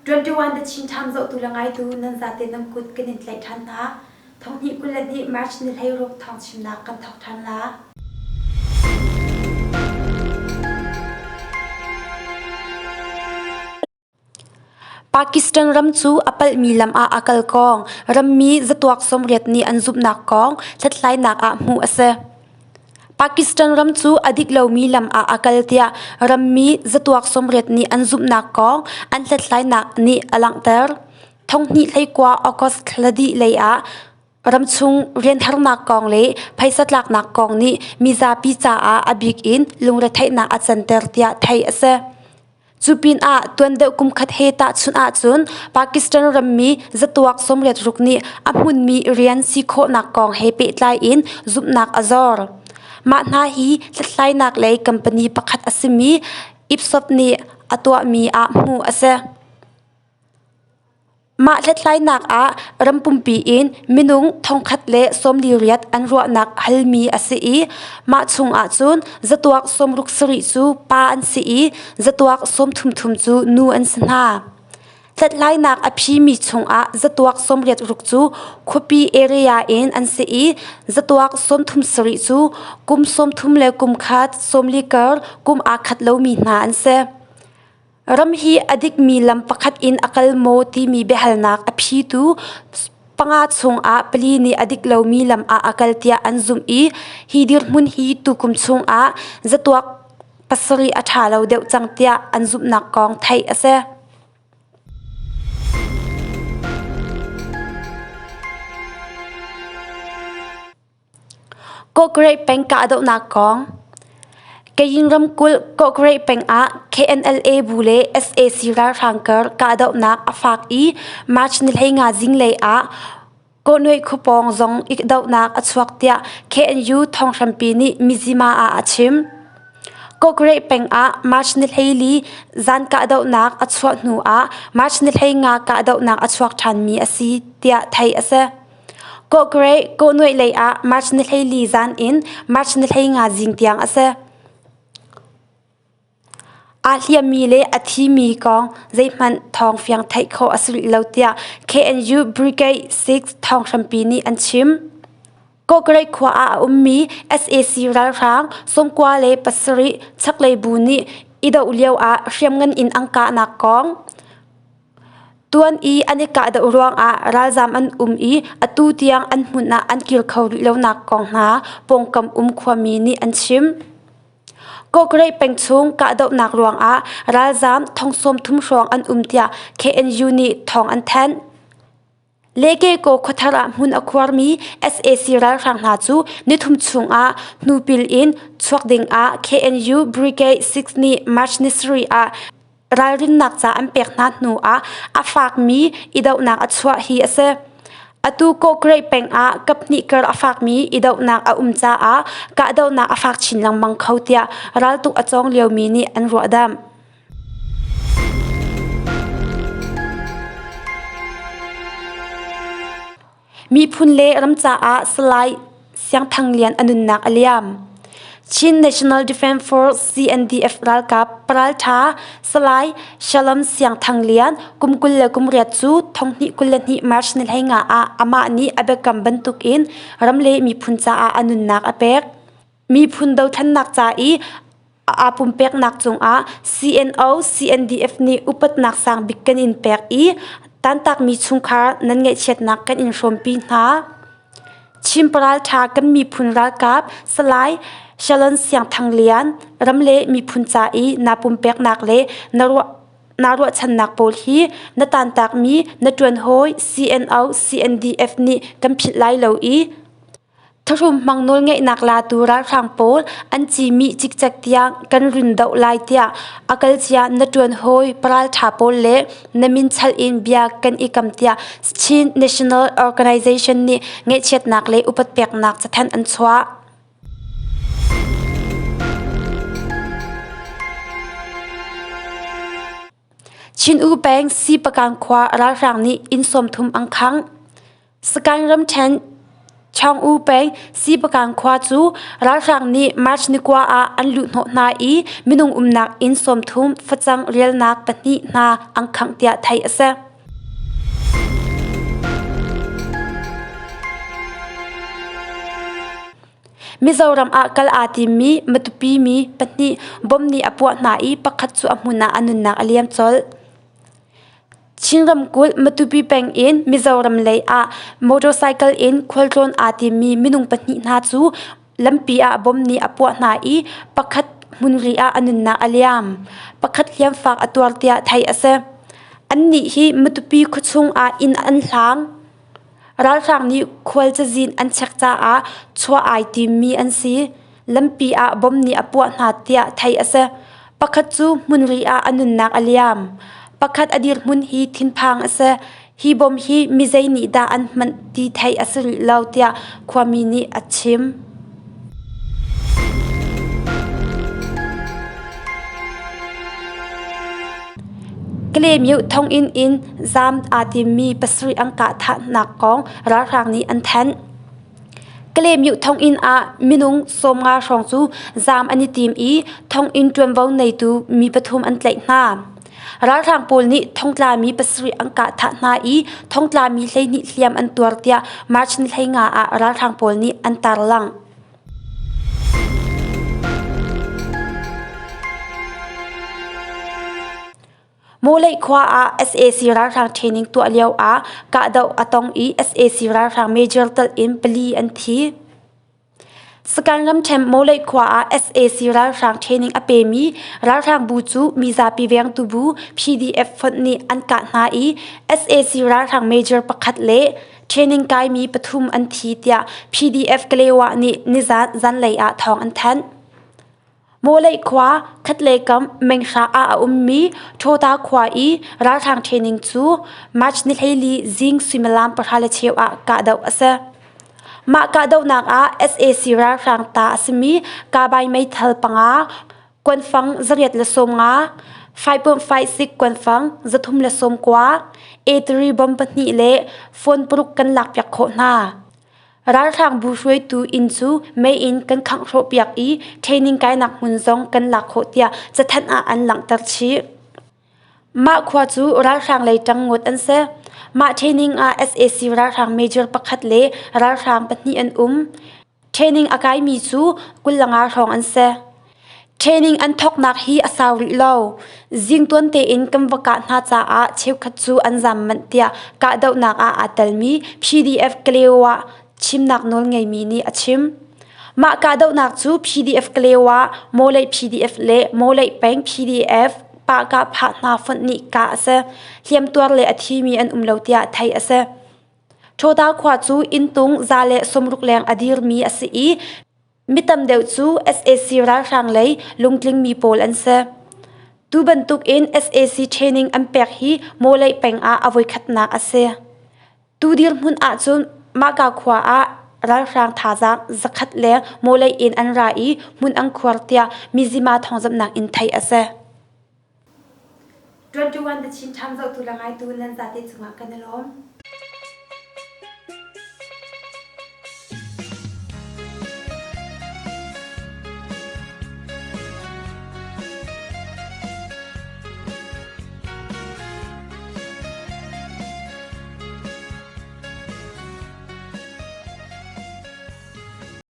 21 The Chin Times zohtu le ngaitu nan zate nan kut kan in tlaih ṭhan hna. Thonghnih 22 March ni 16 thawngchimnak kan thawk ṭhan la. Pakistan ram cu a palhmi lam ah a kal kong rammi zatuak 80 nih an zumhnak kong hlathlainak ah hmuh a si. Pakistan ram cu a dik lomi lam ah a kal tiah rammi zatuak 80 nih an zumhnak kong an hlathlainak nih a langhter. Thonghnih 19 August thla dih lei ah ramchung rian harnak kong le phaisa tlaknak kong nih mizapi caah a bik in lungretheihnak a canter tiah theih a si. Cu pinah tuan deuh kum khat he tahchunh ahcun Pakistan rammi zatuak 86 nih a hmunmi rian si khawhnak kong he pehtlai in zumhnak a zor. Mah hna hi hlathlainak lei company pakhat a simi Ipsos nih a tuahmi ah hmuh a si. Mah hlathlainak ah ram pumpi in minung 148 an ruahnak halmi a si i mah chung ahcun zatuak 67 cu pa an si i zatuak 33 cu nu an si hna. Hlathlainak a phimi chungah zatuak 86 cu khuapi area in an si i zatuak 37 cu kum 30 le kum khat 40 kar kum aa khat lomi hna an si. Ram hi a dikmi lam pakhat in a kal maw timi biahalnak a phitu panga chungah pali nih a dik lomi lam ah a kal tiah an zumh i hi dirhmun hi tukum chungah zatuak pasarih a ṭha lo deuh cang tiah an zumhnak kong theih a si. Kawkreih peng kahdohnak kong Kayin ramkulh Kawkreih peng ah KNLA bu le sac ralhrang kar kahdohnak a fak i March ni 15 zinglei ah Kawhnuai khuapawng zong i dohnak a chuak tiah KNU thonghrampi nih Mizzima ah a chim. Kawkreih peng ah March ni 14 zan kahdohnak a chuah hnu ah March ni 15 kahdohnak a chuak ṭhanmi a si tiah theih a si. Kawhkreih kawhnuaih lei ah March ni 14 zan in March ni 15 zing tiang a si. Aa hliammi le a thimi kong zeihmanh thawng fiang theih khawh a si rih lo tiah KNU Brigade 6 thawng hrampi nih an chim. Kawhkreih khua ah a ummi sac ralhrang sawmkua le pasarih chaklei bu nih i doh lio ah hriamngan in an kahnak kong Tuan i an i kahdoh ruangah ralzaam an um i atu tiang an hmun ah an kir kho rih lonak kong hna pawngkam um khuami nih an chim. Kawkreih peng chung kahdohnak ruangah ralzaam thong 30 hrawng an um tiah KNU nih thawng an thanh. Lekeko khuathar ah hmun a khuarmi sac ralhrang hna cu nithum chungah hnupil in chuak dingah KNU Brigade 6 nih March ni sarih ah ralrinnak ca an pek hna hnu ah a fakmi i dohnak a chuah hi a si. Atu Kawkreih peng ah kaphnih kar a fakmi i dohnak a um caah kahdohnak a fak chin lengmang kho tiah raltuk a cawng liomi nih an ruahdamh. Miphun le ram caah Salai Siang Thang Lian a nunnak a liam. Chin National Defence Force CNDF ralkap paralṭha Salai Shalom Siang Thang Lian kum 28 cu thonghnih 22 March ni 15 ah amah nih a biakam bantukin ram le miphun caah a nunnak a pek. Miphun dothlennak ca i aa pumpeknak cungah CNO, CNDF nih upatnak sang bik kan in pek i tantakmi chungkhar nan ngaihchiatnak kan in hrawmpi hna. Chin paralṭha kan miphun ralkap Salai Shalon Siang Thang Lian ram le miphun ca i naa pumpeknak le na ruah naa ruahchannak pawl hi na tantakmi na ṭuanhawi CNO, CNDF nih kan philh lai lo i Thahrum hmang nawlngeihnak latu ralhrang pawl an cimih cikcek tiang kan run doh lai tiah a kal cia na ṭuan hawi paralṭha pawl le na min chalh in bia kan i kam tiah Chin National Organization nih ngaihchiatnak le upat peknak cathanh an chuah. Chin U peng Sipakang khua ralhrang nih inn 30 an khangh. Sagaing ramṭhen. Chaung-U peng Sipakang khua cu ralhrang nih March ni kua ah an luhhnawh hna i minung umnak inn 30 facang rialnak pahnih hna an khangh tiah theih a si. Mizoram ah kal aa timmi Matupi mi pahnih bom nih a puah hna i pakhat cu a hmun ah a nunnak a liam colh. Chin ramkulh Matupi peng in Mizoram lei ah motorcycle in khualtlawn aa timmi minung pahnih hna cu lampi ah bom nih a puah hna i pakhat hmunri ah a nunnak a liam. Pakhat hliamfak a tuar tiah theih a si. Annih hi Matupi khuachung ah inn an hlang. Ralhrang nih khual cazin an chek caah chuah ai timmi an si. Lampi ah bom nih a puah hna tiah theih a si. Pakhat cu hmunri ah a nunnak a liam. Pakhat a dirhmun hi thinphang a si. Hi bom hi mizei nih dah an hmanh ti theih a si rih lo tiah khuami nih a chim. Kalaymyo thonginn in zaam aa timmi pasarih an kah thahnak kong ralhrang nih an thanh. Kalaymyo thonginn ah minung 50 hrawng cu zaam an i tim i thonginn ṭuanvo neitu mi pathum an tlaih hna. Ralhrang pawl nih thongtlami pasarih an kah thah hna i thongtlami 12 hliam an tuar tiah March ni 15 ah ralhrang pawl nih an tarlangh. Mawleih khua ah sac ralhrang training tuah lio ah kahdoh a tong i sac ralhrang major telh in pali an thi. Sagaing ramṭhen Mawleih khua ah sac ralhrang training a pemi ralhrang bu cu mizapi vengtu bu PDF fonh nih an kah hna i sac ralhrang major pakhat le training kaimi pathum an thi tiah PDF Kalewa nih nizan zanlei ah thawng an thanh. Mawleih khua khatlei kam Menghra ah a ummi Thawta khua i ralhrang training cu March ni 14 zing suimilam 10:15 ah kahdoh a si. Mah kahdohnak ah sac ralhrang ta a simi Kabai meithal panga, kuanfang 850, 5.56 kuanfang 390, A3 bomb pahnih le phone paruk kan lakpiak khawh hna. Ralhrang bu hruaitu inn cu mei in kan khangh hrawhpiak i training kainak hmun zong kan lak khawh tiah cathanh ah an langhter chih. Mah khua cu ralhrang lei ṭang ngawt an si. Mah training ah sac ralhrang major pakhat le ralhrang pahnih an um. Training a kaimi cu 25 hrawng an si. Training an thawknak hi a sau rih lo. Zingtuan tein kan va kah hna caah cheukhat cu an zaam manh tiah kahdohnak ah aa telmi PDF Kalewa chimnak nawl ngeimi nih a chim. Mah kahdohnak cu PDF Kalewa, Mawleih PDF le Mawleih peng PDF pahkah phah hna fonh nih kah a si. Hliamtuar le a thimi an um lo tiah theih a si. Ṭhawta khua cu inntung 160 leng a dirmi a si i Mi tam deuh cu sac ralhrang lei lungtlingmi pawl an si. Tu bantuk in sac training an pek hi Mawleih peng ah a voikhatnak a si. Tu dirhmun ahcun mahka khua ah ralhrang thazaang zakhat leng Mawleih in an ra i hmun an khuar tiah Mizzima thawngzamhnak in theih a si. 21 The Chin Times zohtu le ngaitu nan zate cungah kan i lawm.